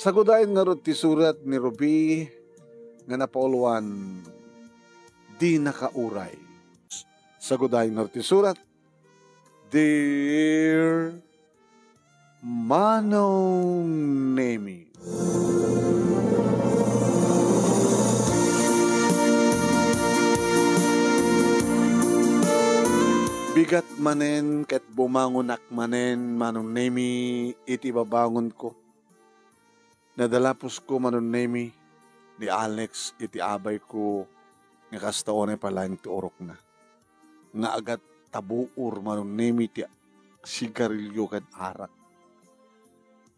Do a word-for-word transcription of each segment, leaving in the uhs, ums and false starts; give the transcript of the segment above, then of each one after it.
Sagudayen ngarud ti surat ni Ruby nga napauluan, Di Nakauray. Sagudayen ngarud ti surat, Dear Manong Nemi. Bigat manen ket bumangonak manen, Manong Nemi, iti babangonko. Nadalapusko, Manong Nemi, ni Alex iti abayko nga kasta unay pay laeng ti urokna. Nga agtabuor, Manong Nemi, ti sigarilio ken arak.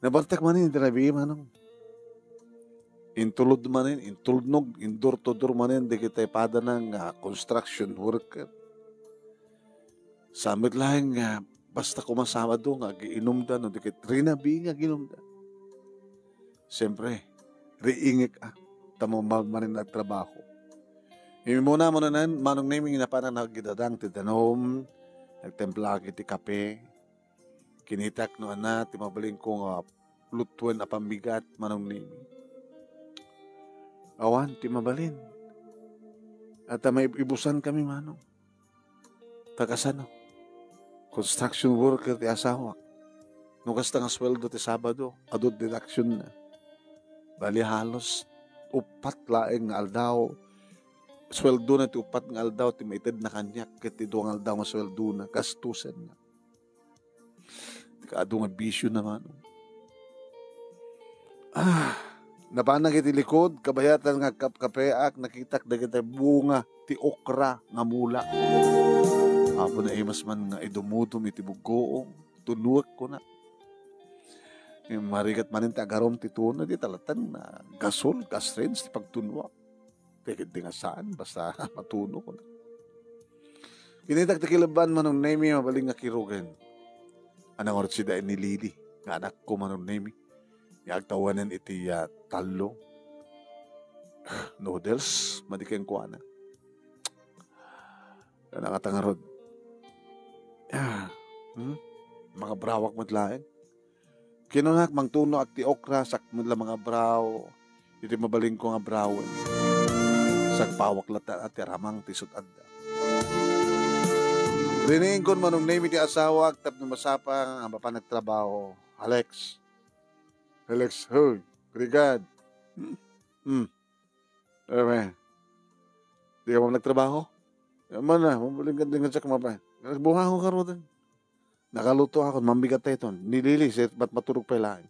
Nabartek manen iti rabii, Manong. Intulod manen, intulnog, in door to door manen dagiti padana nga construction worker. Sa met laeng nga basta koma Sabado nga agiinumda, no di ket rinabii nga aginumda. Siyempre, riingek a, ta mababa manen nga agtrabaho. Immuna, Manong Nemi, napanak nagidadang ti danum, nagtemplaak iti kape. Kinitak no ania ti mabalinko nga lutuen a pambigat, Manong Nemi. Awan ti mabalin. Ata maibusankami, Manong. Ta kasano? Construction worker ti asawak. No kasta nga sueldo ti Sabado, adu deductionna. Bali, halos uppat laeng nga aldaw, sueldona ti uppat nga aldaw ti maitedna kaniak, ket ti dua nga aldaw nga sueldona, gastusenna. Ti kaadu nga bisiona, Manong. Ah, napanak iti likod, kabayatan nga agkapkapeak, nakitak dagiti bunga ti okra nga mula. Apo, naimas man nga idumudom iti buggoom, tunuek, kuna. Marigat manen ti agarum ti tuno, di talatan na gasol, gas range ti pagtunuak. Ti ketdi nga saan, basta matuno, kuna. Kinitak ti kilebban, Manong Nemi, mabalin nga kirugen. Ania ngarud sidaen ni Lily, nga anakko, Manong Nemi, nga agtawanen iti, ah, tallo. Noodles, madi kenkuana. Ania kata ngarud? Ah, hmm? Mangabrawak met laeng. Kinunak, mangtunoak ti okra, sak met la mangabraw iti mabalinko nga abrawen. Sagpawak latta ti aramang ti sut-adda. Riniingkon, Manong Nemi, ti asawak tapno masapa nga mapan nagtrabaho. Alex. Alex, hoy, Brigad. Hmm. Hmm. Eme, di ka man nagtrabaho? Aman na, mabalin ka din nga siak mapay. Nagbunga ako karutan. Nakaluto ako, mambigat tayo ton. Nilili, set, ba't maturog pa lain?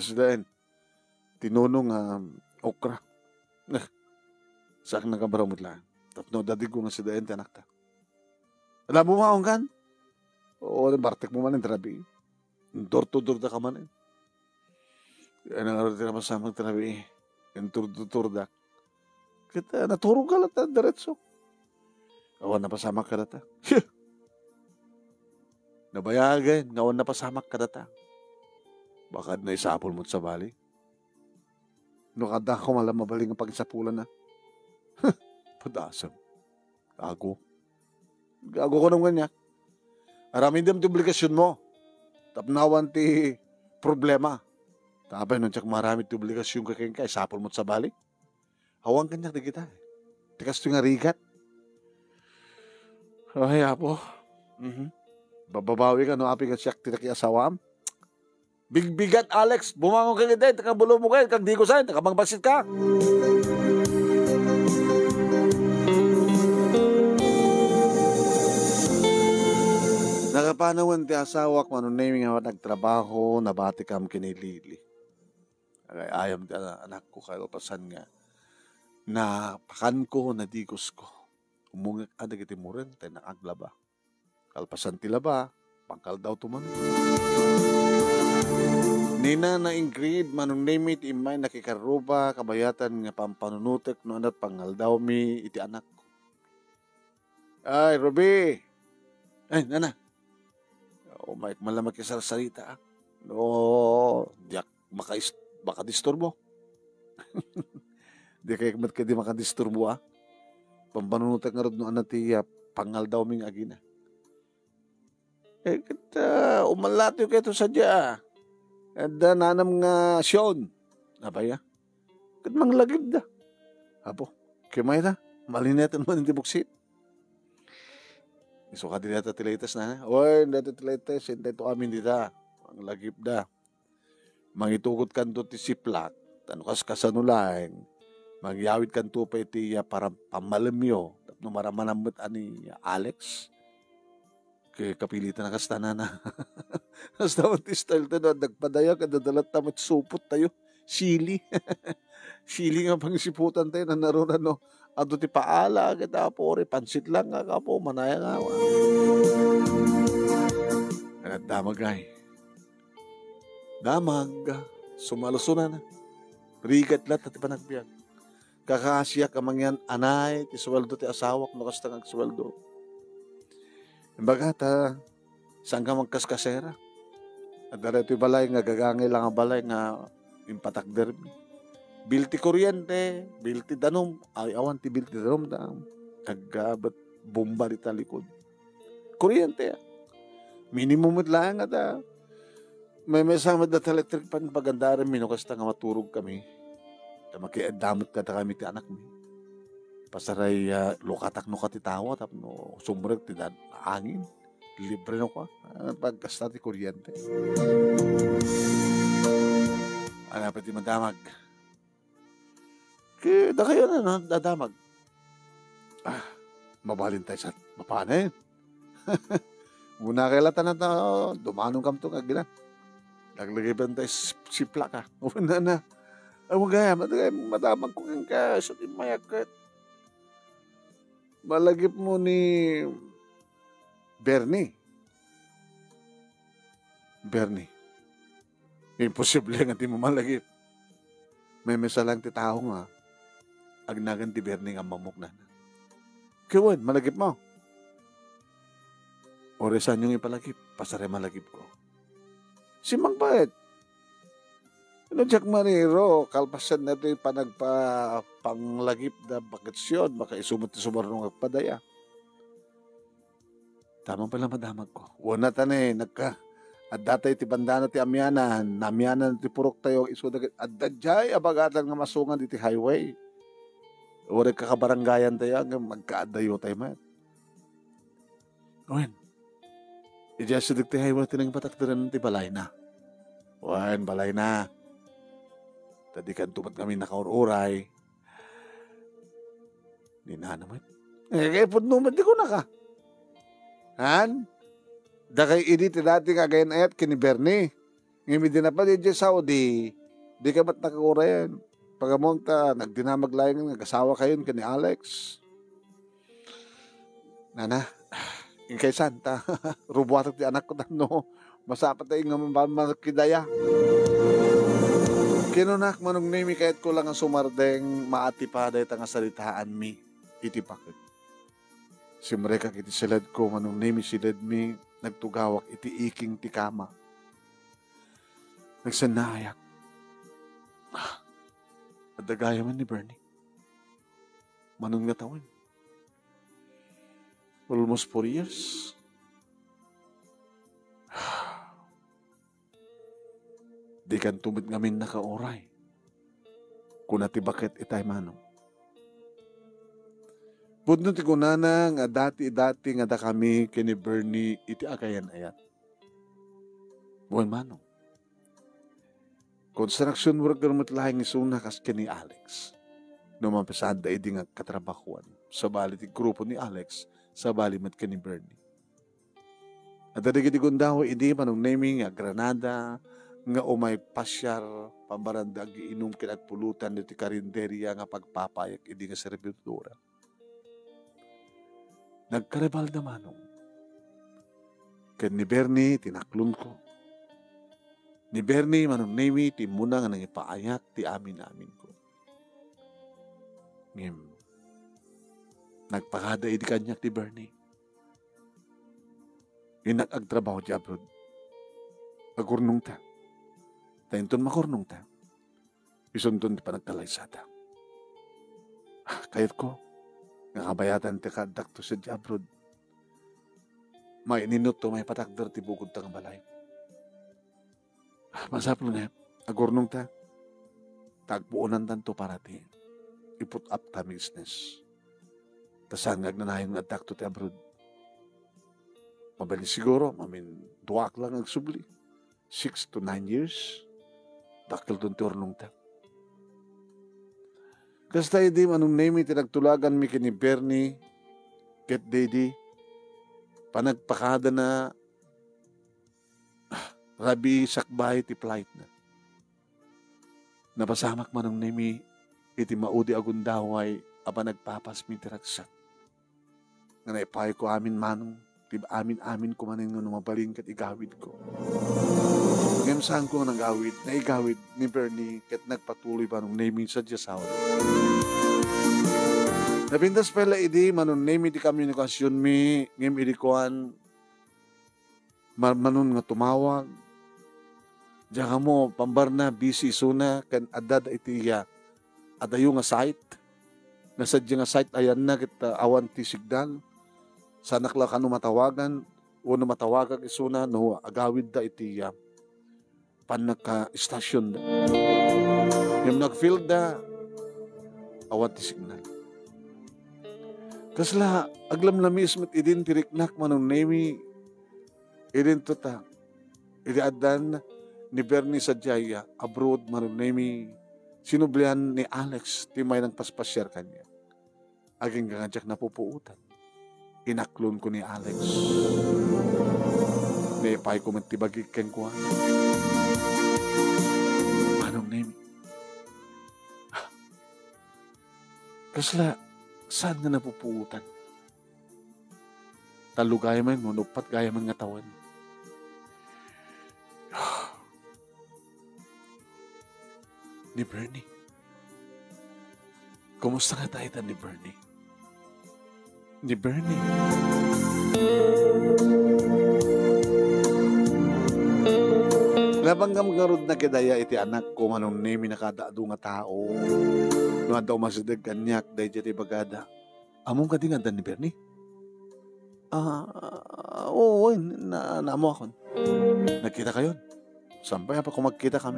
Sidaen, tinunong nga okra. Nah, sak nagabaraw met laeng. Tapno dadig ko nga sidaen ti anakta. Ala, bumaon kan? Oo, bartek mo man yung trabi. Door to door da ka man eh. Yan ang araw ti napasamak ti rabii. Inturduturdak. Ket, ah, naturog ka latta diretso. Awan napasamak kadata. Nabayagen nga awan napasamak kadata. Baka naisapul mo't sabali. No, kada ko mala mabalin nga pagisapulan na. Padasem. Gago. Gago ko nung kanya. Aramidem ti obligasyon mo. Tapno awan ti problema. Tapay no, diak maramid ti obligasyon ka kenka, isapul mo't sabali. Awan kaniak dagita. Ti kastoy nga rigat. Ay, Apo. Mhm. Bababawi ka no apay nga siak ti nakiasawam. Bigbigat, Alex, bumangon ka iti, ta kabulo mo kay, kag di ko say, ta kabangbangsit ka. Nakapanawen ti asawak, Manong Nemi, nga nagtrabaho, nabatikam ken ni Lily. Agay-ayam ti ana-, anakko, kalpasan nga napakanko, nadigusko. Umungek a dagiti muren, tay nakaglaba. Kalpasan ti laba, pangkaldaw to man. Ni Nana Ingrid, Manong Nemi, ti immay nakikarruba, kabayatan nga pampanunotek no ania ti pangaldawmi iti anakko. Ay, Ruby! Ay, Nana! Umayk man lang makisarsarita, ah. No, diak makais-, makadisturbo. Di kay met kadi makadisturbo, ah. Pampanunotek ngarud no ania ti, ah, pangaldawmi nga agina. Eh, ket, ah, umalatiw kayo to sadia, ah. Adda nanam nga Sion. Apay a? Ket manglagipda. Apo, kemay da. Malineten man iti buksit. Isu kadi dayta ti latest na. Oy, dayta ti latest. Intay to amin dita. Manglagipda. Mangitugotkanto ti siplak. Ta no kas-, kasano laeng. Mangyawidkanto pay iti, ah, para pammalemyo. Tapno maramanam met a ni Alex. Ke-, kapilitan a kasta, nana. Kasta met ti style ta, no, nagpadaya, kada dalat ta met supot tayo. Sili. Sili nga pangisiputan tayo, nanaruna, no. Adu ti paala, kita, Apo, uri, pansit lang nga, Apo, manaya nga, wa. Anak damag ay. Damag, sumalusunan. Rigat latta ti panagbiag. Kakaasiak a mangyan anay ti sueldo ti asawak no kasta nga agsueldo. Imbaga ta, saan ka magkaskasera? Adda daytoy balay nga gagangay lang a balay nga impatakdermi. Bill ti kuryente, bill ti danum, ay awan ti bill ti danum da. Aggabat bomba di talikod. Kuryente, ah. Minimum met laeng nga da. May, may sama da ta electric fan pagandaran mi no kasta nga maturog kami. Ta makiadda met kada kami ti anak mi. Pasaray, ah, lukatak no kati tawa tapno sumrek ti dan-, angin. Libre no ka. Ah, pagkasta ti kuryente. Ano pa ti madamag? Ke, dakayo na, na, dadamag. Ah, mabalin tayo sa mapanen. Muna kay latan na ta, dumanon kam to nga gina. Naglagay pa tayo sip-, sipla ka. Una na. Ay, wag kaya, madagay, madamag ko ka, so di mayakat. Malagip mo ni Bernie. Bernie. Imposible nga di mo malagip. May misalang ti tao nga agnagan ti Bernie nga mamukna. Kawan, malagip mo. Ore saan yung ipalagip, pasare malagip ko. Si Mang Pait. Ano, Jack Mariro, kalpasan na ito yung panagpa-, panglagip na bakasyon, baka isumot ti sumarno nga padaya. Tama pala, madamag ko. Wana ta ne, nagka-, adda tayo ti bandana ti amianan, namianan ti purok tayo, isu dagit, adda jay abagatan nga masungan iti highway. Uray kakabarangayan tayo, nga magkaadayo tayo met. Wen, iti asideg ti highway ti nangpatakderan ti balayna. Wen, balayna. Ta di kanto met kami nakaur-uray. Ni nana met. Eh, kay pudno met di kunaka. Han? Dakay idi ti dati nga agayan-ayat ken ni Bernie. Ngem idi napan idiay Saudi, di ka met nakaurayan. Pagamonta, nagdinamag laeng nga agasawa kayon ken ni Alex. Nana, inkay santa, rubuatak ti anakko tapno masapa tayo nga mamakidaya. Kinunak, Manong Nemi, kayatko lang nga sumardeng, maatipa dayta nga saritaanmi iti paket. Simrekak iti siledko, Manong Nemi, siledmi, nagtugawak iti iking ti kama. Nagsannaayak. Ah, adda gayam ni Bernie. Manon nga tawen. Almost four years. Di kanto met ngamin nakauray. Kuna ti baket itay, Manong. Pudno ti kunana nga dati-dati nga dakami ken ni Bernie iti agayan-ayat. Wen, Manong. Construction worker met laeng isuna kas ken ni Alex. No mapasaanda idi nga katrabahuan. Sabali ti grupo ni Alex, sabali met ken ni Bernie. Adda dagiti gundaway idi, Manong Nemi, nga agranada, nga umay pasiar, pambaranda agiinum ken agpulutan dagiti karinderia nga pagpapayak idi nga servidora. Nagkaribalda, Manong. Ken ni Bernie ti naklonko. Ni Bernie, Manong Nemi, ti immuna nga nangipaayat ti amin-aminko. Ngem, nagpakada idi kaniak ni Bernie. Innak agtrabaho ti abroad. Agurnongta. Ta inton makurnongta, isunton ti panagkalaysada. Ah, kayatko nga kabayatan ti kaaddakto sadiay abroad. Maininutto maipatakder ti bukodta nga balay. Masapul nga agurnongta, ta agpuonantanto para ti iput-up ta business. Ta saan nga agnanayon nga addaakto ti abroad. Mabalin siguro, mamin duak lang agsubli. Six to nine years, dakkelton ti urnongta. Kasta idi, Manong Nemi, ti nagtulaganmi ken ni Bernie ket daydi panagpakadana, ah, rabii sakbay ti flightna. Napasamak, Manong Nemi, iti maudi a gundaway a panagpapasmi ti ragsak. Nga naipayko amin, Manong, ti amin-amin ko manen nga no mabalin ket igawidko. Ngem saanko nga nagawid, naigawid ni Bernie ket nagpatuloy, Manong Nemi, sadiay asawa. Napintas pay la idi, Manong Nemi, ti komunikasionmi, ngem idi kuan, ma-, manon nga tumawag, diak ammo, pambarna, busy isuna, ken adda iti iya, adayo nga site. Nga sadiay nga site, ayanna ket, ah, awan ti signal. Saanak la kano matawagan, wenno matawagak isuna, no agawidda iti, ah, pannaka-station da. Ngem no agfield da, awan ti signal. Kasla, aglamlamis met idin ti riknak, Manong Nemi, idin to ta. Idi addan ni Bernie sadiay abroad, Manong Nemi, sinublian ni Alex ti may nangpaspasiar kaniak. Agingga nga diak napupuotan. Inaklonko ni Alex. Naipayko met ti bagik kenkuana. Manong Nemi. Kasla, saan nga napupuotan? Tallo gayam wenno uppat gayam nga tawen. Ni Bernie. Kumusta ngata ita ni Bernie? Ni Bernie. Nabanggam ngarud na kadaya iti anakko, Manong Nemi, kada adu nga tao. No adda umasideg kaniak, daydiay ti ibagada. Ammom kadi nga adda ni Bernie? Ah, oo, wen, na, naammoakon. Nagkitakayon? Saan pay, apay ko magkitakami?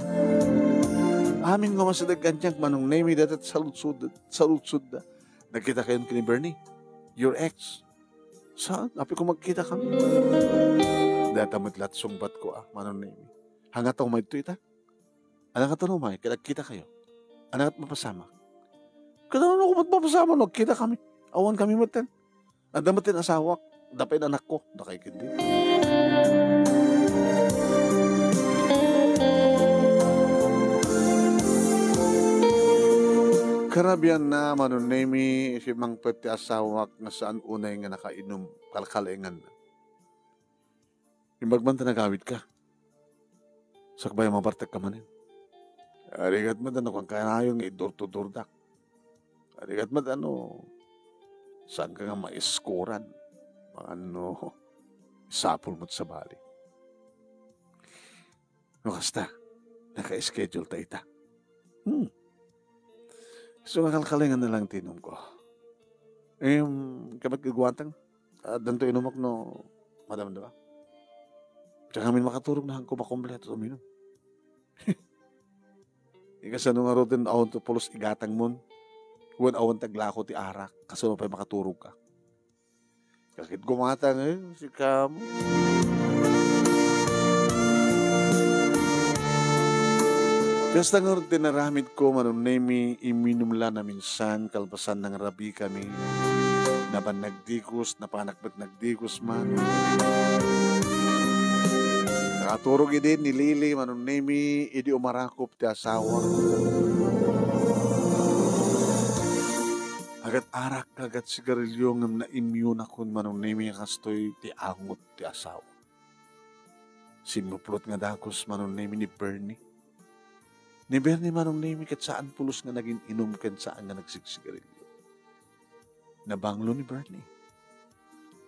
Amin nga umasideg kaniak, Manong Nemi, dayta ti saludsod-, saludsodda. Nagkitakayon ken ni Bernie? Your ex? Saan? Apay ko magkitakami? Dayta met la't sungbatko, ah, Manong Nemi. Haan ngata umayto ita? Haan ngata umay, ket agkitakayo? Haan ngata mapasamak? Ket haan ko met mapasamak no agkitakami? Awankami metten. Adda met ti asawak, adda pay anakko, dakay ketdi. Karabianna, Manong Nemi, simmangpet ti asawak nga saan unay nga nakainum, kalkalenganna. Imbag man ta nagawidka. Sakbay a mabartekka manen. Rigat met no kuan kanayon nga idurtudurdak. Rigat met no saanka nga maiskuran. Mano, sapul met sabali. No kasta, naka-schedule ta ita. Hmm. So, nga kalkalengan na lang ti inumko. Em, kabat gagwatang. Addanto inumok no madamdama. Diak ngamin makaturog no haanko makumpleto uminum. Ika, sano ngaruden, awan to pulos igatangmon? Wen awan ti aglako ti arak, kasano pay makaturogka? Ket gumatang, eh, sika. Kasta ngarud ti naramidko, Manong Nemi, iminum la naminsan, kalpasan nangrabikami. Napan nagdikos, napanak met nagdikos man. Nakaturog idi ni Lily, Manong Nemi, idi umarakop ti asawa. Agat arak, agat sigarilyo, ngem naimyonakon, Manong Nemi, a kastoy ti angot ti asawa. Simmuplot nga dagus, Manong Nemi, ni Bernie. Ni Bernie, Manong Nemi, ket saan pulos nga nagin-inum ken saan nga nagsigsigarilyo. Nabanglo ni Bernie.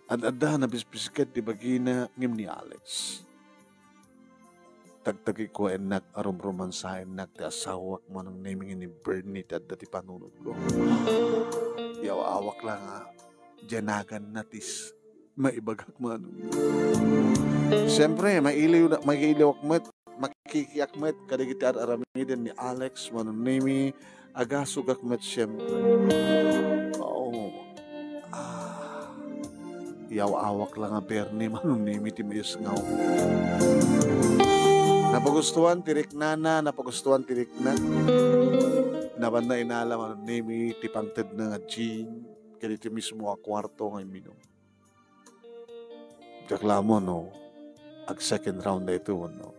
Ad-adda, nabispisiket ti bagina ngem ni Alex. Tagtagikko a innak a rumromansaennak ti asawak, Manong Nemi, ngem ni Bernie ti adda ti panunotko. Yaw-awak la nga diay naganna ti s-, maibagak, Manong. Siempre, mailiw na, mailiwak met. makikiak met kadagiti ar-aramiden ni Alex, Manong Nemi, agasugak met siempre. Oo. Ah, yaw-awak la nga Bernie, Manong Nemi, ti mayusngaw. Napagustuan ti riknana, napagustuan ti rikna. Nabanna inala, Manong Nemi, ti pangtedna nga gin, kadagiti mismo a kuarto nga imminum. Diak la ammo no ag-second round daytoy wenno.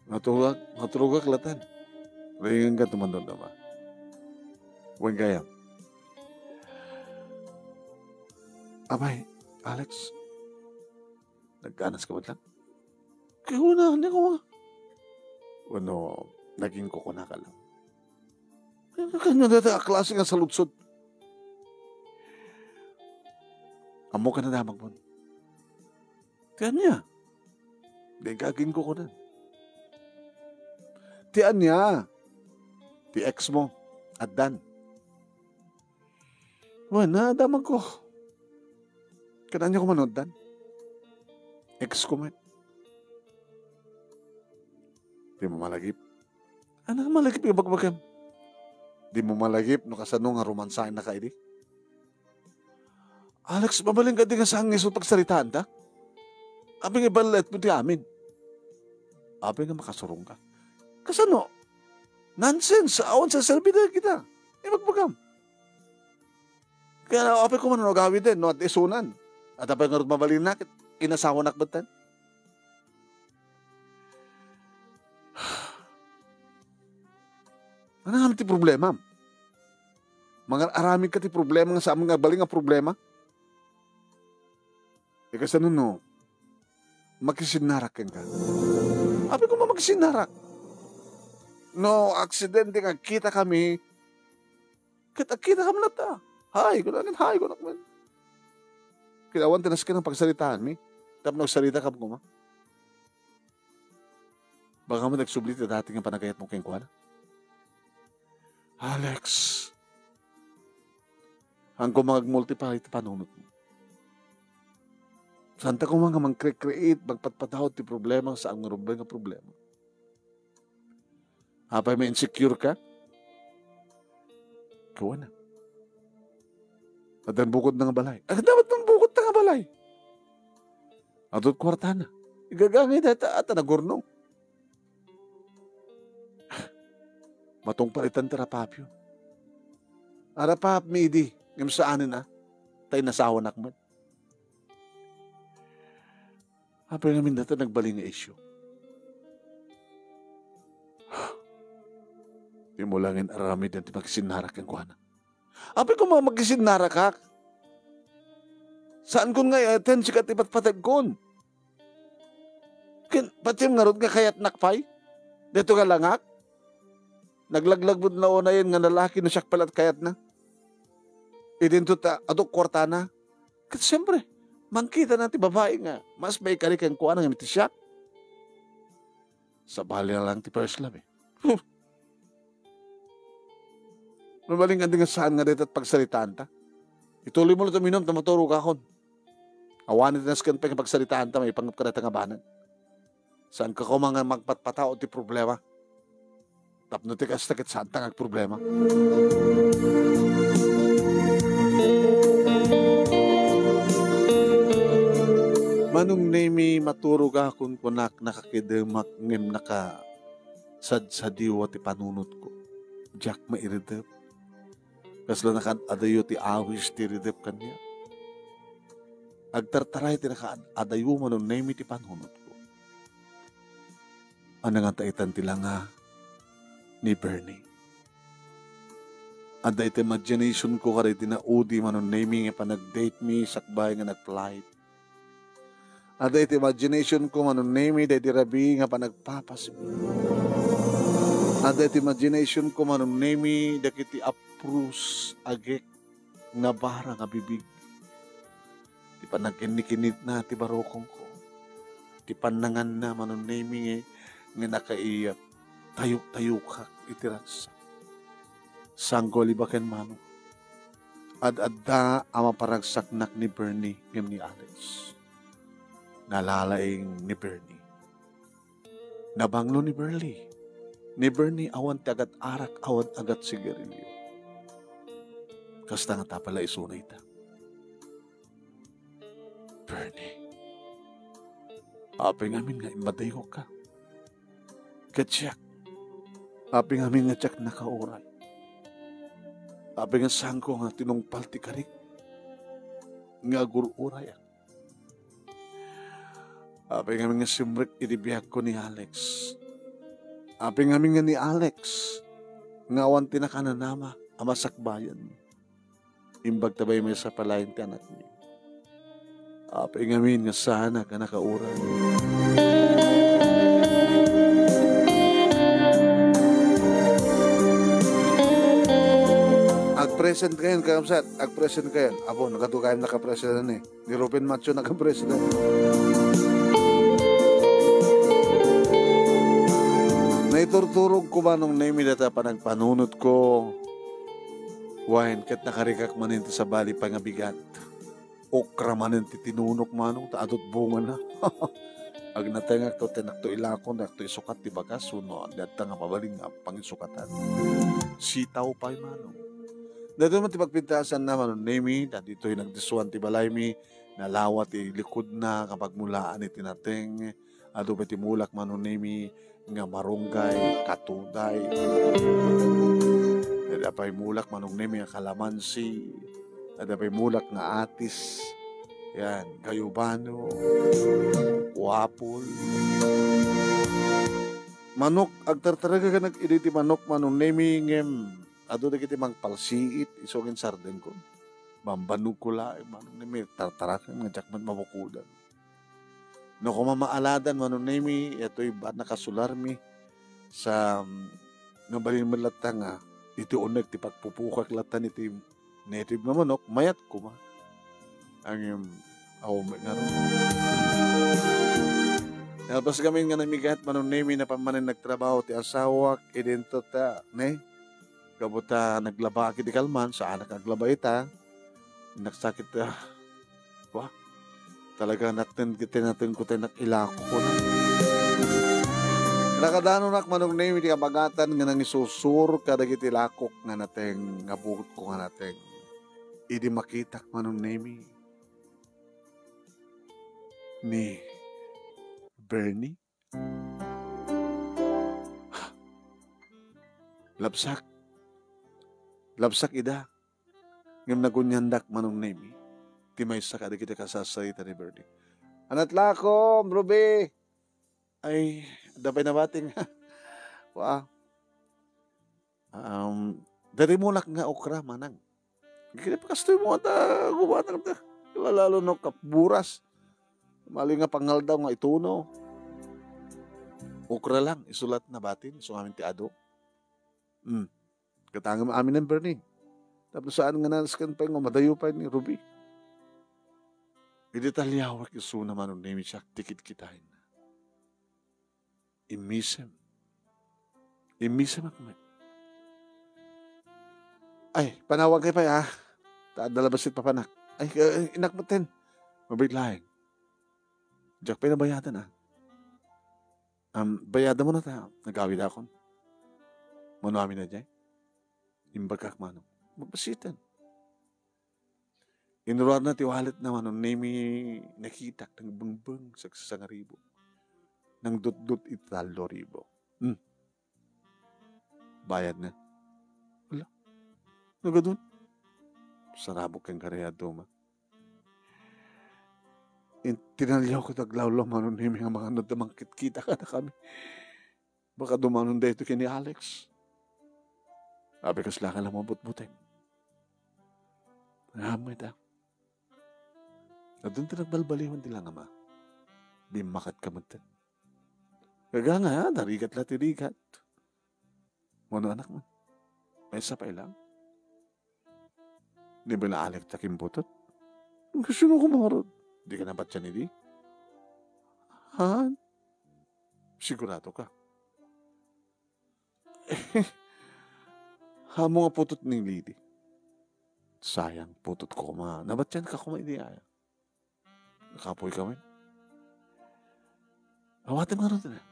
Naturogak, naturogak latta. Ringan ka tumandon na ba? Wen kaya. Abay, Alex, nagkanas ka ba lang? Kaya wala, hindi ko nga. Wenno, naging kukuna ka lang. Kanya data a klase nga saludsod. Ammo ka na damag mo. Kanya. Di ka aging kukunan. Ti ania? Ti ex mo. Addan. Wen, nadamag ko. Kan ania ko manuddan? Ex ko met. Di mo malagip. Ano nga malagip nga bagbagam? Di mo malagip no kasano nga romansaen na ka idi? Alex, mabalin ka di nga saan nga isu pagsaritaan ta? Abi nga iballet mo ti amin. Abi nga makasurong ka. Kasano? Nonsense. Awan sa serbi da kita. Ibagbagam. Kaya apay ko man no agawiden, no, at isunan. At apay nga mabalin na, inasawa na akbatan. Ano nga ti problema? Mangar-aramid ka ti problema nga saan nga bali nga problema? E, kasano no, makisinnarak kenka? Apay ko man makisinnarak. No, aksidente nga kita kami, ket agkita kami latta. Hay, kuna ket hay, kuna kami. Kailangan ti nasken ang pagsaritaan mi. Tapno agsarita ka kuma. Baka mo nagsubli ti dati nga panagayat mo kenkuana. Alex, ang kumangag multiply ti panunot mo. Santa kuma nga mangkre-create, magpatpataw ti problema, saan nga rumbeng nga problema. Apay, ma-insecure ka? Kuana. Addan bukod na nga balay. Agda addan bukod na nga balay. Adut kuartana. Igagangay dayta, ata nagurnong. Matungpal itan ti rapapyo. Arapap mi idi, ngem saanen a. Tay nasawanak met. Apay ngamin data nagbalin nga isyu. Di mo langin aramid ti magsinnarak kenkuana. Apay ko makisinnarakak. Saan kun nga i-attend sika ti patpategkon. Ken, patiem ngarud nga kayatnak pay? Dito nga langak? Naglaglag mo na unayen nga nalaki no siak pala ti kayatna. Idinto ta, aduk kuartana. Ket siyempre, mangkita na ti babai nga, mas maikari kenkuana nga iti siak. Sabali na lang ti first love, eh. Huh. Mabalin nga di nga saan nga dayta pagsaritaan ta. Ituloy mo lang uminum, ta maturog akon. Awan iti nasken pay nga pagsaritaan ta, maipanggep ka dayta nga banag. Saan ka koma nga magpatpatao ti problema? Tapno ti kasta ket saan ta nga agproblema. Manong Nemi, maturog akon kunak, nakakidemak ngem naka sadsadiwa ti panunotko. Diak mairidep. Kasla nakaad-adayo ti awis ti iridep kaniak. Agtartaray ti nakaad-adayo, Manong Nemi, ti panunotko. Ania ngata itan ti langa ni Bernie? Adda iti imagination ko kadagiti naudi, Manong Nemi, nga panag-date mi sakbay nga nag-flight. Adda iti imagination ko, Manong Nemi, daydi rabii nga panagpapasmi. Adda iti imagination ko, Manong Nemi, dagiti apros agek nga bara nga bibig. Ti panagkinnikinnitna ti barukongko. Ti pannanganna, Manong Nemi, nga, nga nakaiyat. Tayuk-tayukak iti ragsak. Sangko libaken, Manong. Ad-adda a maparagsaknak ni Bernie ngem ni Alex. Nalalaing ni Bernie. Nabanglo ni Bernie. Ni Bernie awan ti agat-arak, awan agat-sigarilio. Kasta nga tapala isuna ita. Bernie, apay ngamin nga immadayokka. Ket siak, apay ngamin nga diak nakauray. Apay nga saanko nga tinungpal ti karik nga agur-urayak. Apay ngamin nga simrek iti biagko ni Alex. Apay ngamin nga ni Alex nga awan ti nakananama a masakbayan. Imbag ta bay maysa pay laeng ti anakmi. Apay ngamin nga saanak a nakauray. Ag-present kayon, kakabsat. Ag-present kayon. Apo, nagadu kayon nakapresent ni. Ni Ruben Macho nakapresent. Naiturturog ko, Manong Nemi, data panagpanunotko. Wen, ket nakarikak manen ti sabali pay nga bigat. Okra manen ti tinunok, Manong, ta adut bungana. Agnatengak to, ti nakto ilako, nakto isukat ti bagas, wenno adda nga mabalin nga pangisukatan. Sitaw pay, Manong. Daytoy met ti pagpintasanna, Manong Nemi, ta ditoy nagdisuan ti balaymi, nalawa ti likudna, kapagmulaan iti nateng, adu pay ti mulak, Manong Nemi, nga marunggay, katuday. Adda pay mulak, Manong Nemi, nga kalamansi. Adda pay mulak nga atis. Yan, gayubano, waffle. Manok, agtartaraganak idi ti manok, Manong Nemi, ngem adu dagiti mangpalsiit, isu nga insardengko. Bambanogko laeng, Manong Nemi, tartaraken nga diak met mabukodan. No koma maaladan, Manong Nemi, itoy ba nakasularmi sa, mm, nabalin met latta nga iti uneg ti pagpupukak latta iti native nga manok, mayat koma. Ang, um, aw, may nga ron. Nalpas kami nga namigat, Manong Nemi, napan manen nagtrabaho ti asawak, idinto ta, ne? Gapu ta naglaba iti kalman, saanak aglaba ita. Nagsakit, ah, wa, talaga nateng-, tinatengko tayo nak-, ilako ko na. Nakadanonak, Manong Nemi, ti kabagatan nga nangisusur kadagiti lakok nga nateng, nga buot ko nga nateng. Idi makitak, Manong Nemi, ni Bernie. Labsak. Labsak ida. Ngem naguniandak, Manong Nemi, ti maysa kadagiti kasarsarita ni Bernie. Anat lakom, Ruby! Ay, adda pay nabating. Wa. Um, diri mulak nga okra, manang. Kini pakastoy mo ata, gumanak ta. Lalalo no kaburas. Mali nga pangaldaw nga ituno. Okra lang, isulat na batin, isu ngamin ti adu. Hmm. Katangem amin ni Bernie. Tapno saan nga nasken pay nga madayo pay ni Ruby. Idi taliawek isuna, Manong Nemi, siak ti kitkitaenna. Immisem. Immisemak met. Ay, panawag kay pay, ah. Ta adda labasit papanak. Ay, eh, inak metten. Mabait laeng. Diak pay nabayadan, ah. Am, bayadam mo na ta, nagawid akon. Mano amin a diay? Imbagak, Manong. Magbasiten. Inruarna ti walletna, Manong Nemi, nakitak, nangbengbeng, sagsasangaribo. Nangdutdut iti tallo ribu. Hmm. Bayadna. Ala. Nagadun. Sarabok ken karayaduma. In-, tinaliawko ti aglawlaw, Manong Nemi, nga makanod ta mangkitkita kadakami. Baka dumanon daytoy ken ni Alex. Abi, kasla ka la mabutbuteng. Ngem ita. Adun ti nagbalbaliwan ti langama. Bimmakat ka metten. Gaga nga, narigat la ti rigat. Mano, anak man? Maysa pay lang? Ni Bela Alex ta kimputot? Kasino ko mangarod? Di ka nabatian idi? Han? Sigurado ka? Amo nga putot ni Lily. Sayang, putot ko koma. Nabatian ka koma idi aya. Nakapoy kami. Awatem nga ron, eh.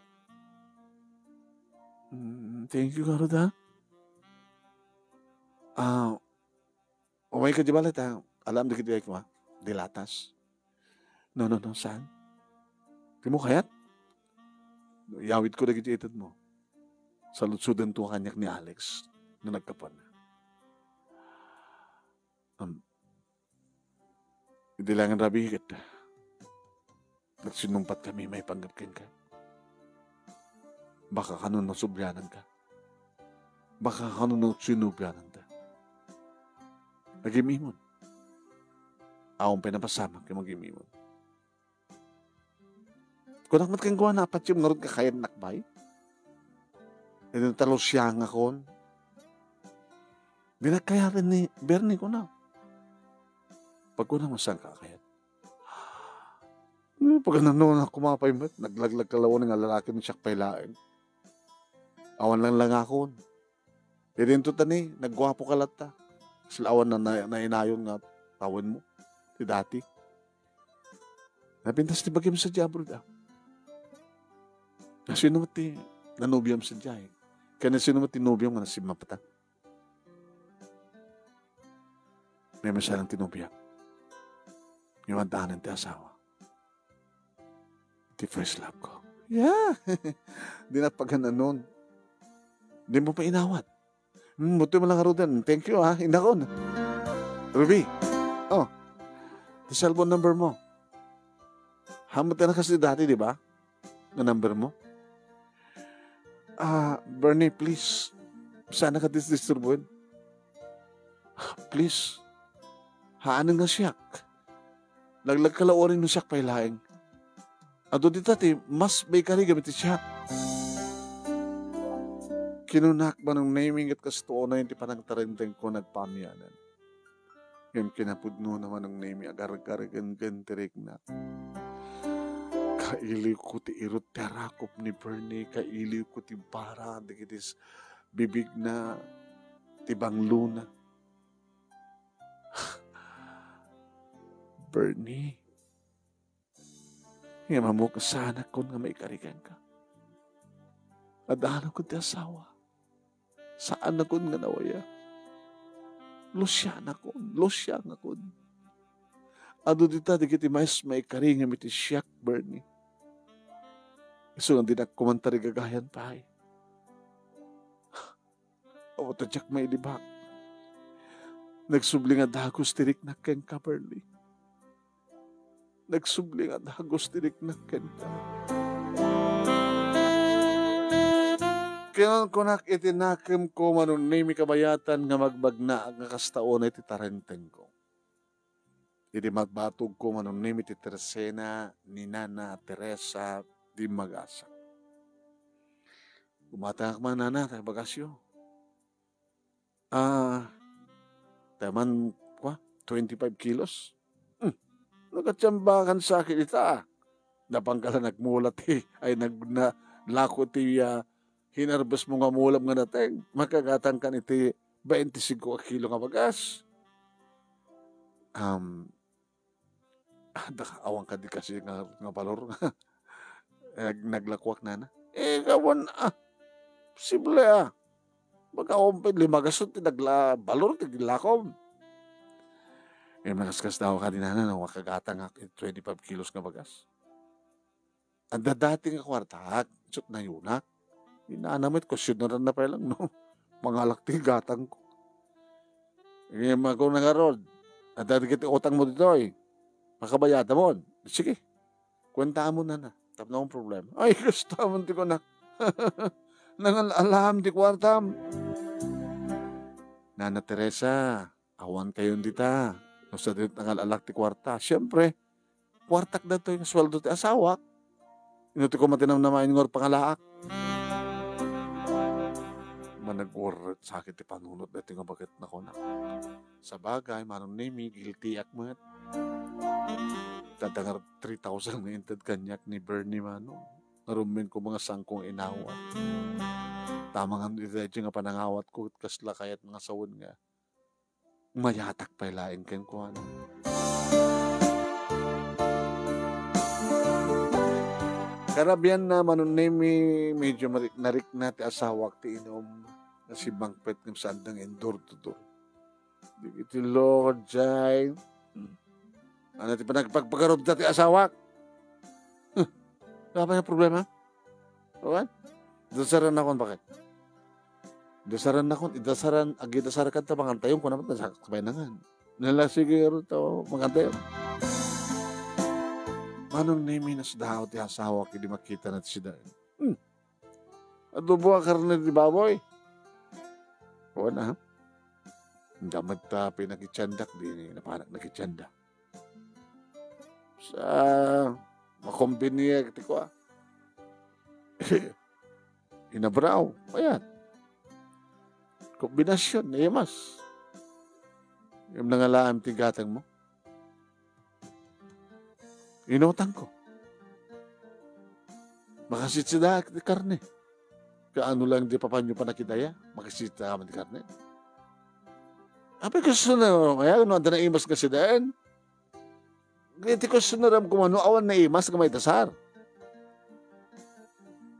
Mm, thank you, garud, ha? Ah, umay ka di bale ta, alam dagiti ay kuma, dilatas. No, no, no, saan? Ti mo kayat? Iyawid ko dagiti ited mo. Saludsoden to kaniak ni Alex no nagkapuan. Um, idi lang rabii ket nagsinumpet kami maipanggep kenka. Baka kano nasubliananka. Baka kano nasubliananta. Agim-imon. Awan pay napasamak nga magim-imon. Kunak met kenkuana, "Patiem ngarud nga kayatnak, bay?" Iti talusiangakon. Di nagkayat ni Bernie, kuna. Pagkuna mo, "Saan ka kayat?" Hmm, pagano na kumapay met, naglaglag ka lawan nga lalaki ni siak pay laeng. Awan lang langakon. Idinto tani, nagguapo ka latta. Sila awan na, na, nainayon nga tawen mo. Ti dati. Napintas ti bagim sa diablo da. Nasino met ti nanubiam sa diay? Kaya nasino met ti nubiam nga nasimmapatan? May masalang ti nubiam. Iwan tahanan ti asawa. Ti first love ko. Yeah. Di na pagananon. Di mo pa inawat. Hmm, buti mo lang, Ruden. Thank you, ha. Indakon. Ruby. Oh. Ti cellphone number mo. Hamot na kasi dati, di ba? Nga number mo. Ah, Bernie, please. Sana ka disturbuin. Please. Haanen nga siak. Laglag ka la uray no siak pay laeng. Adu dita ti mas maikari gamin ti siak. Kinunak, Manong Nemy, ket kastoy unay ti panangtarengtengko nagpaamianan. Ngem kinapudno na, Manong Nemy, agargargenggen ti riknak. Kailiwko ti irut ti arakop ni Bernie, kailiwko ti bara dagiti s-, bibigna, ti banglona. Bernie, ngem ammok, saanakon nga maikari kenka. Addanakon ti asawa. Saanakon nga nawaya. Lusianakon, lusiangakon. Adu dita dagiti mais maikari ngem iti siak, Bernie. Isu nga dinak koma tarigagayan pay. Awan ta diak mailibak. Nagsubli nga dagus ti riknak kenka, Bernie. Nagsubli nga dagus ti riknak kenka. Kinunkunak iti nakemko, Manong Nemy, kabayatan nga magbagnaak nga kasta unay ti tarengtengko. Idi magbatogko, Manong Nemy, ti tersena ni Nana Teresa, di magasat. Umatangak man, Nana, ta bagasyo. Ah, taman, kwa, twenty-five kilos. Hmm. No, katsamba kan sakit ita. Napangkala nagmula ti, ay, nag-, na, lako ti, ah, hinarbes mo nga mulam nga nateng. Makagatang kan iti twenty-five a kilo nga bagas. Um, Ah, da-, awan kadi kasi nga, nga balor. Nag-, naglakuak, Nana. Eh, awan, ah. Posible, ah. Baga, umpay, lima gasut, ti nagla-, balor, ti lakom. Eh, nakaskas daw kadi, Nana, no, makagatang ak, twenty-five kilos nga bagas. Adda dati nga kuartak, isut' nayunak. Inana met, kuestionaran na pay lang, no? Mangalak ti gatangko. Ngem, ako na ngarud, adda dagiti utangmo ditoy. Pakabayatamon. Sige. Kuentaamon, Nana. Tapno akon problema. Ay, kastamon ti kunak. Nangal-alam ti kuartam. Nana Teresa, awan kayon dita. No, sa dito't nangal-alak ti kuarta. Siyempre, kuartak datoy nga sueldo ti asawak. Ino ti koma ti namnamaen nga pangalaak? Managurret sakit ti panunot dati nga baket na kunak. Sabagay, Manong Nemy, guilty ak met. Tadda nga three thousand nga inted kaniak ni Bernie, Manong. Ngarummen ko mga sangkong inawat. Tama nga iti nga panangawat ko, kasla kayat nga sawen nga mayatak pay laeng kenkuana. Arabian na, Manong Nemi, medyo marik-, narikna ti asawak ti inum. Nasibangpet ngem saan da nga indur-tudur. Dagiti loko jay. Hmm. Ano ti panagpagpagarupda ti asawak? Huh. Apay nga problema? Awan? Dasaran nakon, bakit? Dasaran nakon, idasaran, agidasar ka ta mangantayon, kuna met, nasak-, sabay nangan. Nala, sige, aro ta, mangantayon. Manong Nemi, nasdaaw ti asawak idi makitana ti sida. Hmm. Adobo a karne ti baboy. Awan, ah. Anda met ta pinakitiandak, di napanak nakitianda. Sa makombiniek ti kua. Inabraw, ayan. Kombinasyon, naimas. Yung nangalaam ti gatang mo. Inutang ko. Makasitsida ti karne. Kaano lang di papanyo panakidaya, makasitsida man ti karne. Apay gusto na, kaya ano, anda naimas nga sidaen? Iti questionnaire-am koma no awan naimas nga maidasar.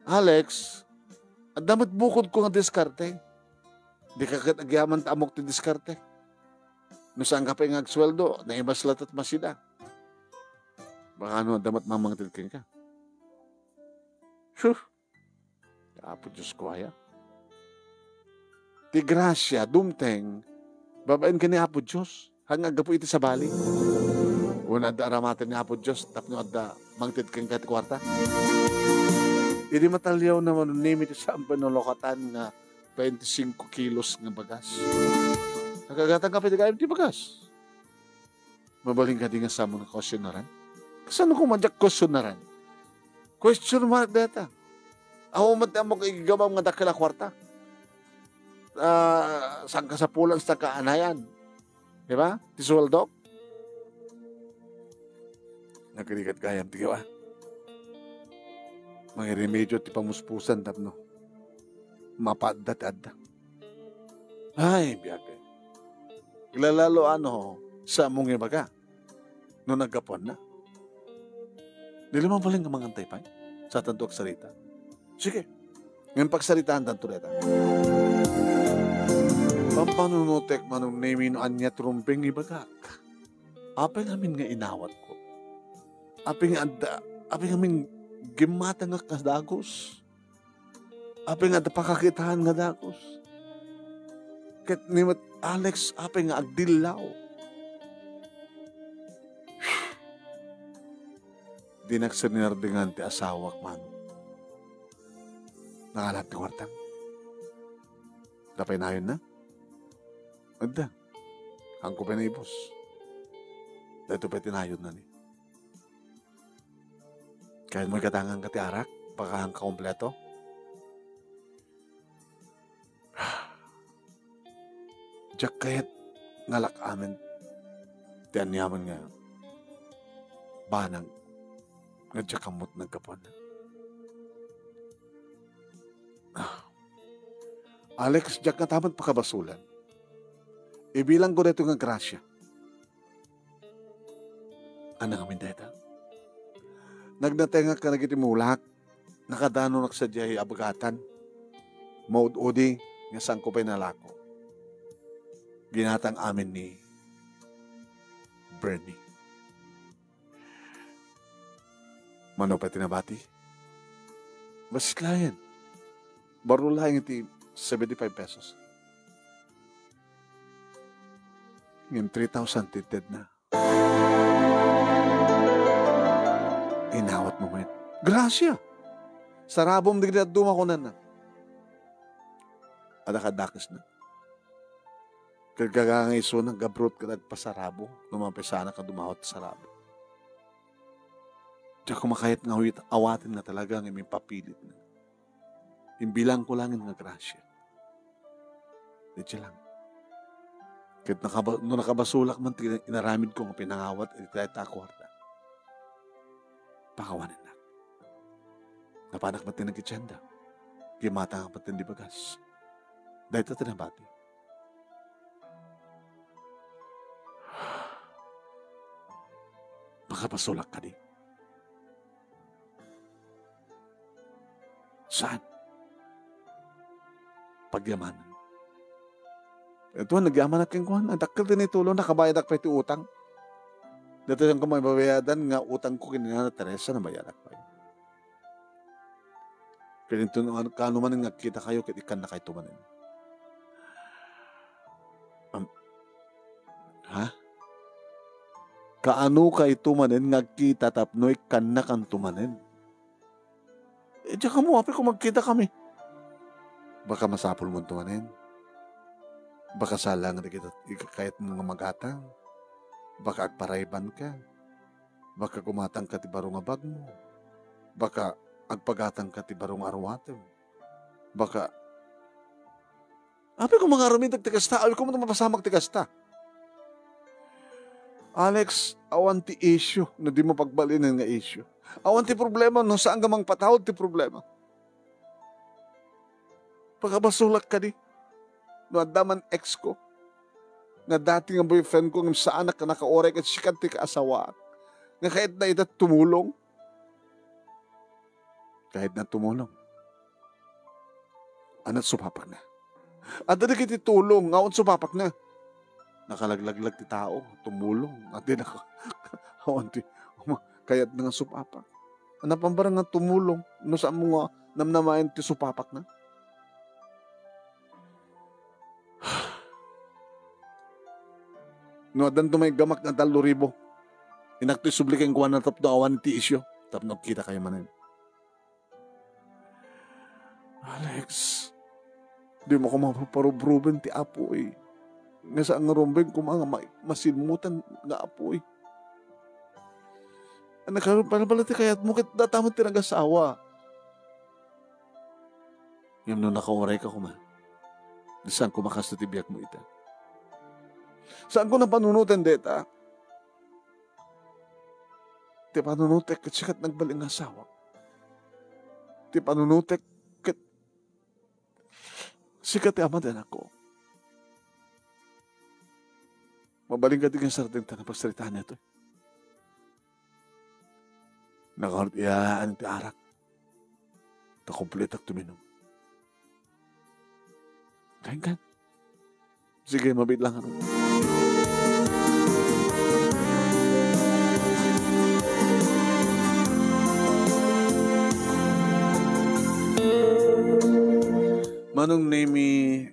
Alex, adda met bukod ko nga diskarte. Di ka ket agyaman ta amok ti diskarte. No saan ka pay nga agsueldo, naimas latta ti masida. Baka ano, adda met mamangted kenka. Huh! Apo Dios ko aya. Ti grasia, dumteng, babaen ken ni Apo Dios. Haan nga aggapu iti sabali. Wen adda aramaten ni Apo Dios tapno adda mangted kenka ti kuarta. Idi mataliawna Manong Nemi ti saan pay nalukatan nga twenty-cinco kilos nga bagas. Nakagatang ka pay ti gayam ti bagas. Mabalin kadi nga saan mo nga questionnaire-an? Kasano koma diak questionnaire-an? Question mark dayta. Awan met ti ammok igigabam nga dakkel a kuarta. Ah, saan kasapulan sa kaanayan? Di ba? Ti sueldok? Nagrigat gayam ti gawa. Mangiremedio ti pamuspusan tapno mapaadda ti adda. Ay, biag. Ilalalo ano, sa mong ibaga. No naggapuanna. Di la mabalin nga mangantay pay. Satanto agsarita. Sige. Ngem pagsaritaantanto dayta. Pampanunotek Manong Nemi no ania ti rumbeng nga ibagak. Apay ngamin nga inawatko. Apay nga adda, apay ngamin gimmatangak nga dagus. Apay nga adda pakakitaan nga dagus. Ket ni met Alex, apay nga agdillaw. Dinak sininardingan ti asawak, Manong. Nangalak ti kuartam. Adda pay nayonna? Adda. Haanko pay naibus. Daytoy pay ti nayonna ni. Kayatmo igatangan ka ti arak? Baka haanka kompleto? Diak kayat nga alak-amen ti aniaman nga banag nga diak ammot naggapuanna. Ah. Alex, diak nga taman pakabasolan. Ibilangko daytoy nga grasia. Ania ngamin dayta? Nagnatengak kadagiti mulak, nakadanonak sadiay a bagatan. Maud-udi nga saanko pay nalako. Ginatang amin ni Bernie. Mano pay ti nabati? Bassit laeng. Baro laeng iti seventy-five pesos. Ngem three thousand ti tedna. Inawatmo met. Grasia! Sarabom dagiti dadduma, kunana. Adda kadakesna. Ket gaga nga isuna, gabrot ket agpasarabo no mapasana nga dumawat sarabo. Diak koma kayat nga awit-, awaten nga talaga nga impapilitna. Imbilangko laeng nga grasia. Dayta lang. Ket nakaba-, no nakabasolak man ti inaramidko nga pinangawat iti dayta a kuarta, pakawanennak. Napanak met ti nagitienda. Gimmatangak met ti bagas. Dayta ti nabati. Makabasolak kadi? Saan? Pagyamanan. Ito, nagyamanak kenkuana. Dakkel ti naitulong, nakabayadak pay ti utang. Dito yung kumay babayadan nga utang ko, kinina na Teresa, nabayadak pay. Kaya ito, ano, kano man nga kita kayo, kaya ikan na kayo tumanin. Am-, ha? Kaano kayo tumanin nga kita tapno ikan na kan tumanin? Eh, diyan ka mo, apay, kung magkita kami. Baka masapul mo tumanin. Baka salang na kita, ikakayat mo nga magatang. Baka agparayban ka. Baka gumatang ka ti baro nga bag mo. Baka agpagatang ka ti baro nga arwatem. Baka, apay, kung mangaramid ti kasta, apay, kung mapasamak ti kasta. Alex, awan ti issue no di mo pagbalinen nga issue. Awan ti problema no saan nga mangpatawad ti problema. Pagabasolak kadi no adda man ex ko nga dati nga boyfriend ko ngem saanak a nakauray ket sika ti kaasawaak nga kayatna ida tumulong. Kayatna tumulong. Ania ti supapakna? Adda dagiti tulong nga awan supapakna. Nakalaglaglag ti tao, tumulong. Adi naka-, awan ti, kayatna nga supapak. Ania pay barang nga tumulong, no saan mo nga namnamaen ti supapakna? No addanto may gamak nga tallo ribu, innak ti subli kenkuana tapno awan ti isyu, tapno agkita kayo manen. Alex, di mo ko mapaparubruben ti apoy. Nga saan nga rumbeng koma nga ma-, masinmutan nga apoy. Ano ka, pala, pala ti kayat mo, ket datamet ti nagasawa. Ngem no nakauray ka koma, saan ko makasto ti biag mo ita? Saan ko napanunoten deta? Ti panunotek ket sika ti nagbalin nga asawa. Ti panunotek ket sika ti ama ti anakko. Mabalin ka ti nga sarteng ta napagsaritaan ito. Nakaurot iya, ano ti arak? Ta kompletak tuminum. Kain kan. Sige, mabit lang ako. Manong Nemi,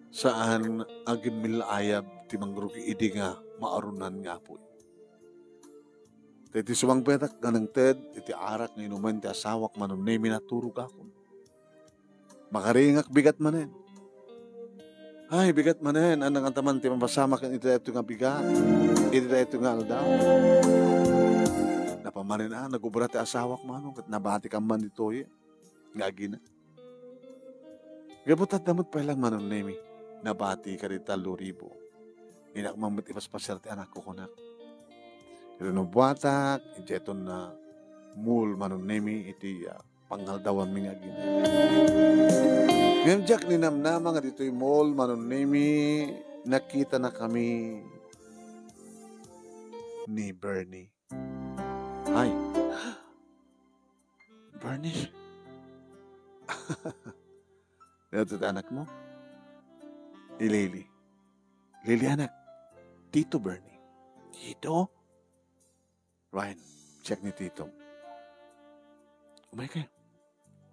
saan agin millayab ti mangrugi idi nga maarunan nga apoy. Ta iti sumangpetak nga nangted iti arak nga inumen ti asawak, Manong Nemi, naturogakon. Makaringak bigat manen. Ay, bigat manen. Anang ataman ti mapasamak iti daytoy nga bigat. Iti daytoy nga aldaw. Napamanen a, nagubra ti asawak, Manong, ket nabati ka man ditoy nga agina. Gapu ta adda met pay lang, Manong Nemi, nabati ka dita luribo. Dinak man met ipaspasiar ti anakko, kunak. Ket no buatak, idiay ton nga mall, Manong Nemi, iti, ah, pangaldawanmi nga agina. Ngem diak ninamnama nga ditoy mall, Manong Nemi, nakitanakami ni Bernie. Ay. Bernie. Ito ti anak mo? I Lily. Lily, anak. Tito Bernie. Tito? Ryan, check ni Tito. Umay kayo.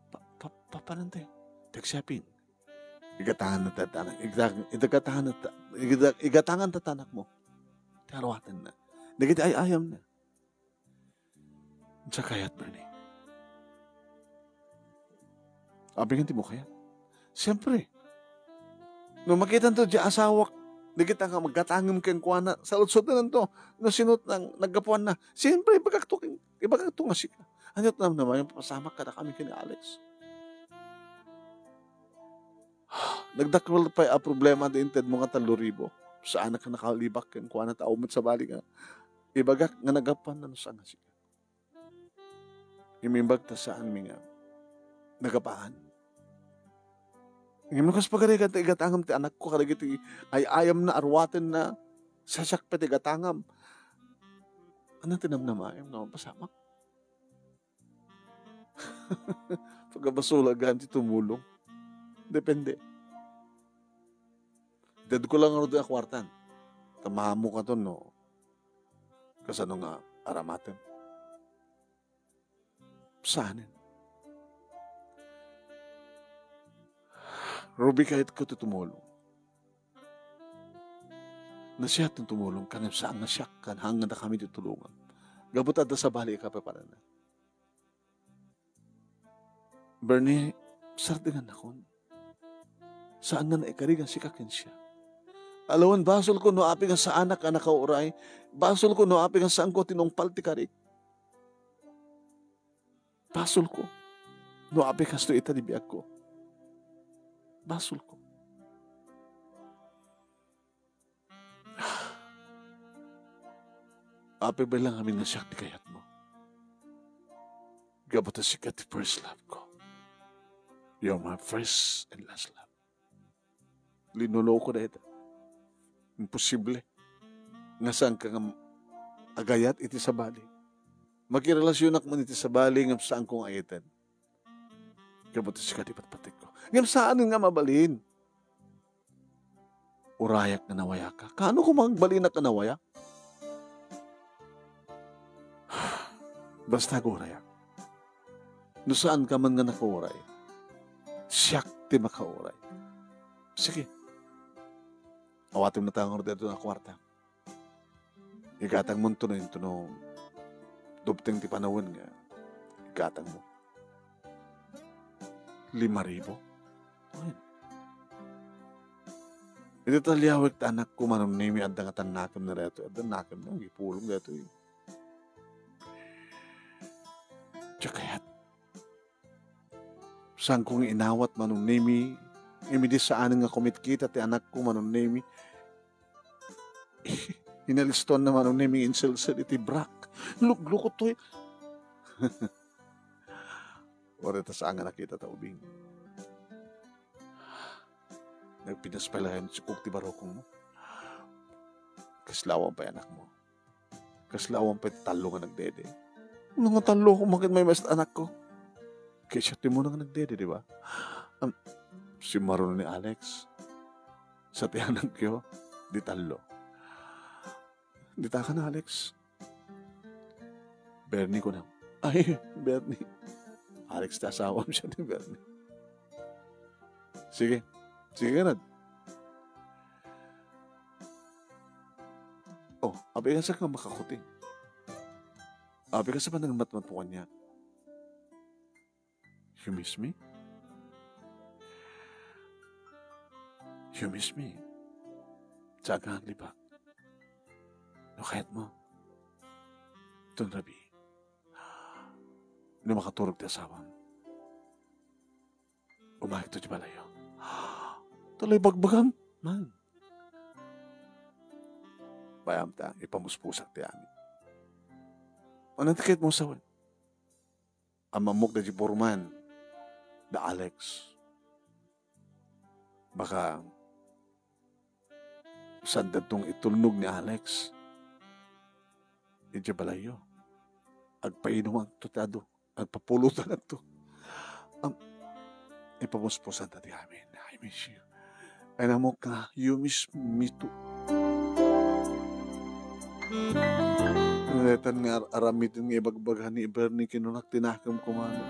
Pa, pa, papanan tayo. Tag-shopping. Igatangan na ta-, tanak. Igatang-, igatangan na ta-, igata-, igatangan ta tanak mo. Ti aruaten na. Dagiti ay-ayam na. Sa kayat, Bernie. Abingan ti mo kayat. Siyempre. No makitanto di asawak, dagita nga maggatangem kenkuana, saludsodnanto, no sino nang naggapuanna. Siyempre, ibagakto ken-, ibagakto nga sika. Ania ti namnama, yung papasamak kadakami ken ni Alex. Nagdakkel pay a problema ti inted mo nga tallo ribu. Saanak a nakalibak kenkuana, ta awan met sabali nga ibagak nga naggapuanna no saan nga sika. Imimbag ta saanmi nga nagapaan. Ngem no kas pagarigan ta igatangam ti anakko kadagiti ay-ayamna, aruatenna, sasiak pay ti igatangam. Ania ti namnamaem nga mapasamak? Pagkabasol, agayam ti tumulong. Depende. Itedko lang ngarud a kuartan. Ta maammokaton no kasano nga aramatem. Saanen. Ruby, kayatko ti tumulong. Nasiaten tumulong, ngem saan nga siak, ken haangan dakami ti tulongam. Gapu ta adda sabali a kapaparanna. Bernie, sardengannakon. Saan nga naikari nga sika ken siak. Alawen, basolko no apay nga saanak a nakauray. Basolko no apay nga saanko a tinungpal ti karik. Basolko no apay kastoy ita ti biagko. Basolko. Apay, balinam amin nga siak ti kayatmo. Gapu ta sika ti first love ko. You're my first and last love. Linuloko dayta. Imposible nga saanka nga agayat iti sabali. Makirelasionak man iti sabali ngem saanko nga ayaten. Gapu ta sika ti patpatikko. Ngem saan nga mabalin. Urayak nga nawayaka. Kaano koma agbalinak nga nawayak? Basta agurayak. No saanka man nga nakauray, siak ti makauray. Sige. Awatem na tayo nga dito na kwarta. Igatangmonto no intono dubteng ti panawen nga igatangmo. Lima ribu? Ay. Iti taliawek ta anakko, Manong Nemi, adda nga tannakem na reto. Adda nakem na, ipulong reto eh. Diak kayat. Saanko nga inawat, Manong Nemi, ngem idi saanen nga kumitkita ti anakko, Manong Nemi, inalistoanna, Manong Nemi, nga inselsel iti brak. Lugluko toy. Wari ta saan nga nakita ta ubing. Nagpinas pay laeng sikog ti barukongmo. Kasla awan pay anakmo. Kasla awan pay tallo nga nagdede. Ano nga tallo? Kung bakit may mas anakko? Kaya siya ti muna nga nagdede, di ba? Am, si Maron ni Alex. Sa ti anakyo, di tallo. Di ta ka na, Alex. Bernie ko na. Ay, Bernie. Alex, ti asawam siya ni Bernie. Sige. Sige ka na. Oh, abi ka sa ka makakuting. Abi ka sa panagmatmat po kanya. You miss me? You miss me? Saan ka naglipat? No kayat mo? Itong rabi. No makaturog ti asawam. Umayag to ti balayo. Tuloy bagbagam. Man. Bayam ta, ipamuspusak ti amin. Ano ti kayat mo sawen? Amammok da di Borman, da Alex. Baka saan dadtong itulnog ni Alex idiay balayyo. Agpainumanto ti adu. Agpapulutanto. Am, ipamuspusan ta ti amin. I miss you. Ay, namok nga, you miss me too. Naletan nga ar-, aramiden nga ibagbaga ni Bernie, kinunak ti nakem kumano.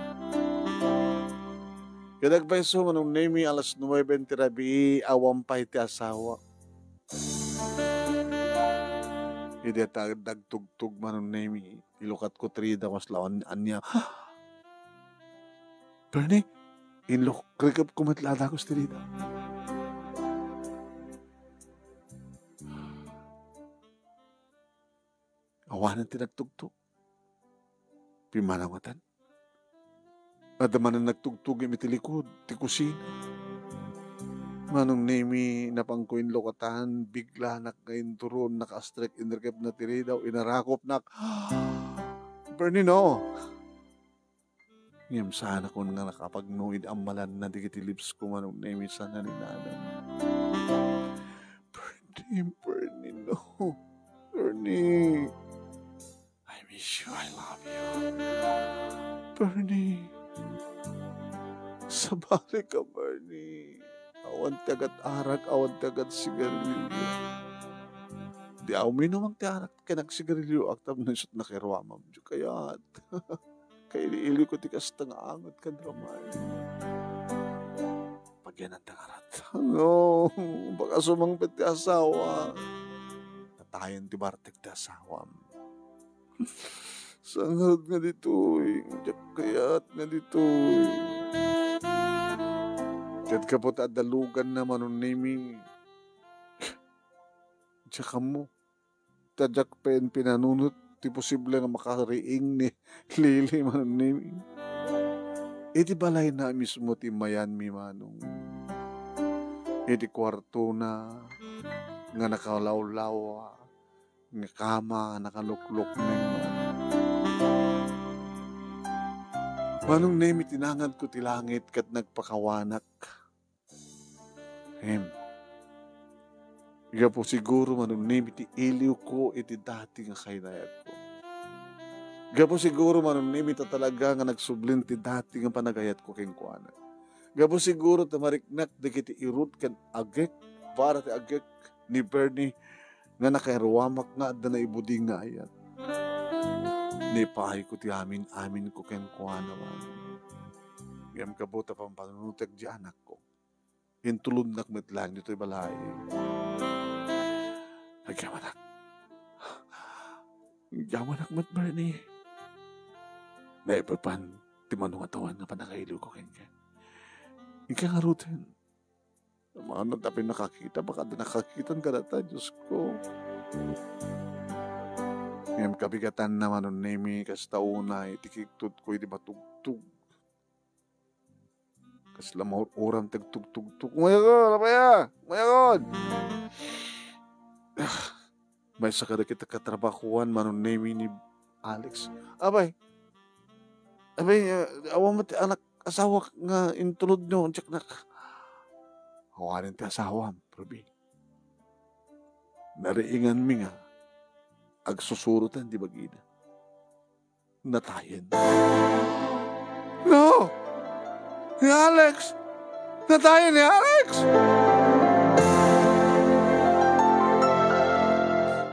Kadagpayso, Manong Nemi, alas nuebe ti rabii, awan pay ti asawa. Idi ta nagtugtog, Manong Nemi, ilukatko ti rida, kas lawan ania. Bernie, inlok-, rikepko met la dagus ti rida. Awanen ti nagtugtog. Pimmanaw ngatan. Adda manen nagtugtog iti likud ti kusina. Manong Nemi, napanko inlukatan, biglanak nga inturon, nakastrek, inrikepna ti ridaw, inarakopnak. Bernie, no. Ngem saanakon nga nakapagnuid ammalanna dagiti lips ko, Manong Nemi, sa naninada. Bernie, Bernie, no. Bernie. I miss you, I love you. Bernie. Sabali ka, Bernie. Awan ti agad arak, awan ti agad sigarilyo. Di uminumang ti arak ken agsigarilyoak tapno isut' nakairuamam. Diyo kayat. Kailiiliwko ti kasta nga anget ken ramay. Pagyanan ta ngarat. No, baka sumangpet ti asawa. Natayen ti bartek ti asawam. Saan nga ditoy? Diak kayat nga ditoy. Ket gapu ta adda luganna, Manong Nemi, diak ammo. Ta diak pay pinanunot ti posible nga makariing ni Lily, Manong Nemi. Iti balayna mismo ti immayanmi, Manong. Iti kuartona nga nakalawlawa, nga kama nga nakaluklukneng. Manong Nemi, tinangadko ti langit ket nagpakawanak. Hem. Gapu siguro, Manong Nemi, ti iliwko iti dati nga kaynayatko. Gapu siguro, Manong Nemi, ta talaga nga nagsublin ti dati nga panagayatko kenkuana. Gapu siguro ta mariknak dagiti irud ken agek, para ti agek ni Bernie nga nakairuamak nga adda naibuding nga ayat. Naipayko ti amin-aminko kenkuana, Manong. Ngem gapu ta pampanunotek ti anakko, intulodnak met laeng ditoy balay. Agyamanak. Agyamanak met, Bernie. Naipapan ti mano nga tawen nga panakailiwko kenka. Inka ngaruden. Mano ta pinakakita, baka adda nakakitan kadata, Diosko. Ngem kabigatanna, Manong Nemi, kasta unay ti kigtudko iti batugtog. Kasla maur-uram ti agtugtugtog. Umayakon, apaya! Umayakon! Ah, maysa kadagiti katrabahoan, Manong Nemi, ni Alex. Apay, apay, ah, awan met ti anak, asawak nga intulodyo, diak nak-, awanen ti asawam, Ruby. Nariinganmi nga agsusuroten ti bagina. Natayen. No! Ni Alex! Natayen ni Alex!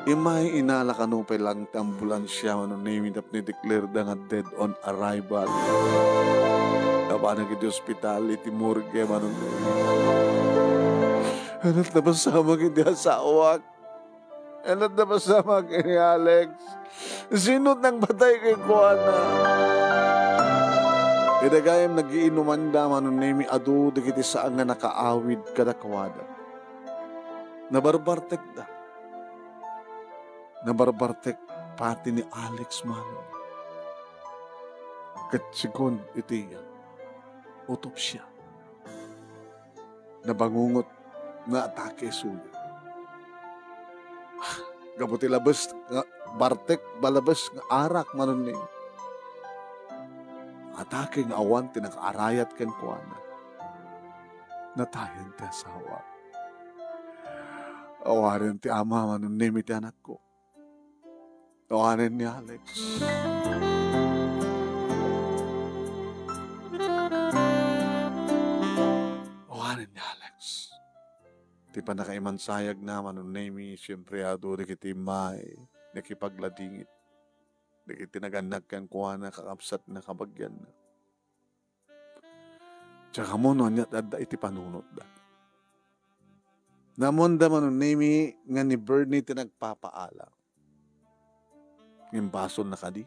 Immay inala kano pay laeng ti ambulansya, Manong Nemi, tapno i-declare da nga dead on arrival. Napanak iti ospital, iti morgue, Manong Nemi. Ket napasamak iti asawak. Ket napasamak ni Alex. Sino ti nangpatay kenkuana? Iti gayam nagiinumanda, Manong Nemi, adu dagiti saan nga nakaawid kadakuada. Nabarbartekda. Nabarbartek pati ni Alex, Manong. Ket segun iti autopsia, nabangungot nga atake isuya. Gapu ti labes nga bartek, balabes nga arak, Manong Nemi. Atake nga awan ti nakaarayat kenkuana. Natayen ti asawa. Awanen ti ama, Manong Nemi, ti anakko. Awanen ni Alex. Awanen ni Alex. Ti pannakaimansayagna, Manong Nemi, siempre, adu dagiti immay nakipagladingit dagiti nagannak kenkuana, kakabsatna, kabagianna. Diak ammo no ania ti adda iti panunotda. Naammoanda, Manong Nemi, nga ni Bernie ti nagpapaala. Ngem basolna kadi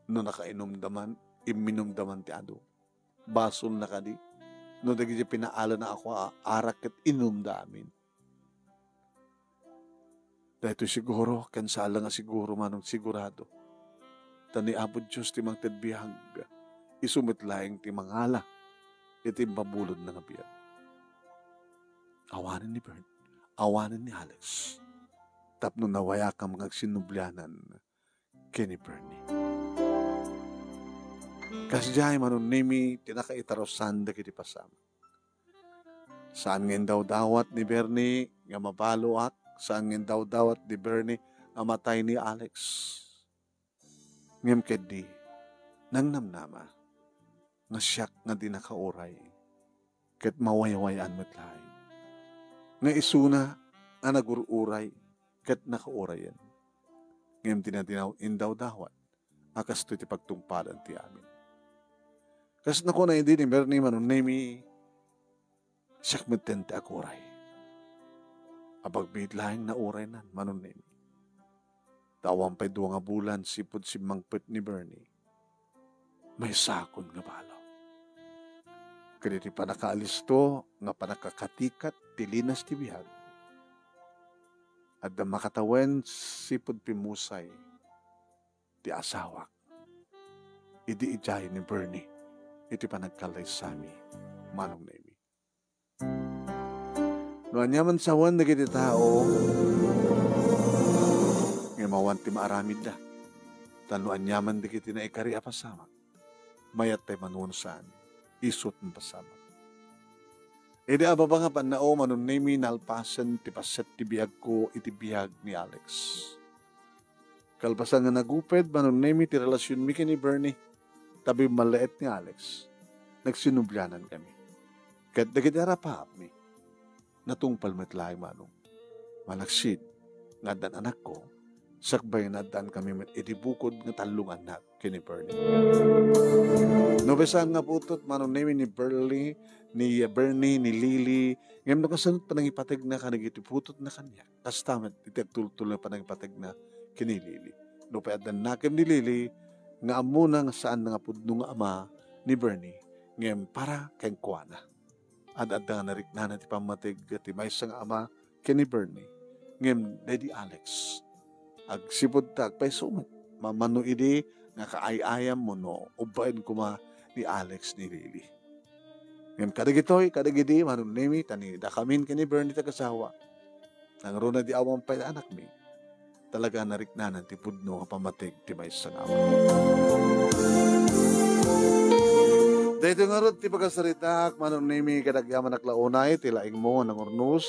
no nakainumda man, imminumda man ti adu? Basolna kadi no dagiti pinaalana a kua-, arak ket inumda amin? Daytoy siguro, ken saan la nga siguro, Manong, sigurado. Ta ni Apo Dios ti mangted biag, isu met laeng ti mangala iti imbabulodna nga biag. Awanen ni Bert, awanen ni Alex, tapno nawayakam nga agsinnublianan ken ni Bernie. Kasdiay, Manong Nemi, ti nakaitarusan dagiti pasamak. Saan nga indawdawat ni Bernie nga mabaloak, saan nga indawdawat ni Bernie nga matay ni Alex. Ngem ketdi, nangnamnama. nga siak nga di nakauray, ket mawayway-an met laeng. Nga isuna a nagur-uray ket nakaurayen. Ngem dinadinaw indawdawat a kastoy ti pagtungpalan ti amin. Kas nakuna idi ni Bernie, Manong Nemi, siak metten ti aguray. Abagbiit laeng nauraynan, Manong Nemi. Ta awan pay dua nga bulan sipud simmangpet ni Bernie, maysakon nga balo. Ket iti pannakaalisto nga pannakakatikat ti linas ti biag, adda makatawen sipud pimmusay ti asawak idi idiay ni Bernie iti panagkallaysami, Manong Nemi. No aniaman sawen dagiti tao, ngem awan ti maaramidda. Ta no aniaman dagiti naikari a pasamak, mayat tay manuan saan, isut mapasamak. Idi ababa nga pannao, Manong Nemi, nalpasen ti paset ti biagko iti biag ni Alex. Kalpasan nga naguped, Manong Nemi, ti relasionmi ken ni Bernie, ta bimmallaet ni Alex, nagsinublianan kami. Ket dagiti arapaapmi, natungpal met laeng, Manong. Malaksid nga addan anakko, sakbay nga naaddaan kami met iti bukod nga tallo nga annak ken ni Bernie. No bisan nga putut, Manong Nemi, ni Bernie, ni Bernie, ni Lily, ngem nakasanut panangipategna kadagiti putotna kaniak. Kasta met iti agtultol nga panangipategna ken ni Lily. Nupay adda nakem ni Lily nga ammona nga saan nga pudno nga ama ni Bernie, ngem para kenkuana. Ad-adda nga nariknana ti pammateg ti maysa nga ama ken ni Bernie, ngem daydi Alex. Agsipud ta agpayso met, mamano idi nga kaay-ayam wenno ubbaen koma ni Alex ni Lily. Ngem kadagitoy, kadagidi, Manong Nemi, ta ni dakamin ken ni Bernie ti agasawa. Nangruna di awan pay anakmi, talaga nariknanan ti pudno nga pammateg ti maysa nga ama. Daytoy ngarud ti pakasaritaak, Manong Nemi, kadagyaman a unay ti laingmo nga nangurnos.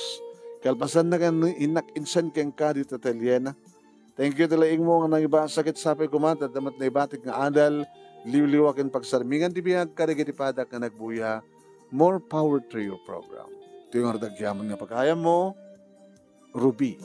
Kalpasanna ken innak insan kenka dita atelyena. Thank you ti laingmo nga nangibasa ket sapay koma ta adda met naibatik nga adal, liwliwa ken pagsarmingan ti biag kadagiti padak nga nagbuya. More power to your program. Iti ngarud agyaman nga pagayammo, Ruby.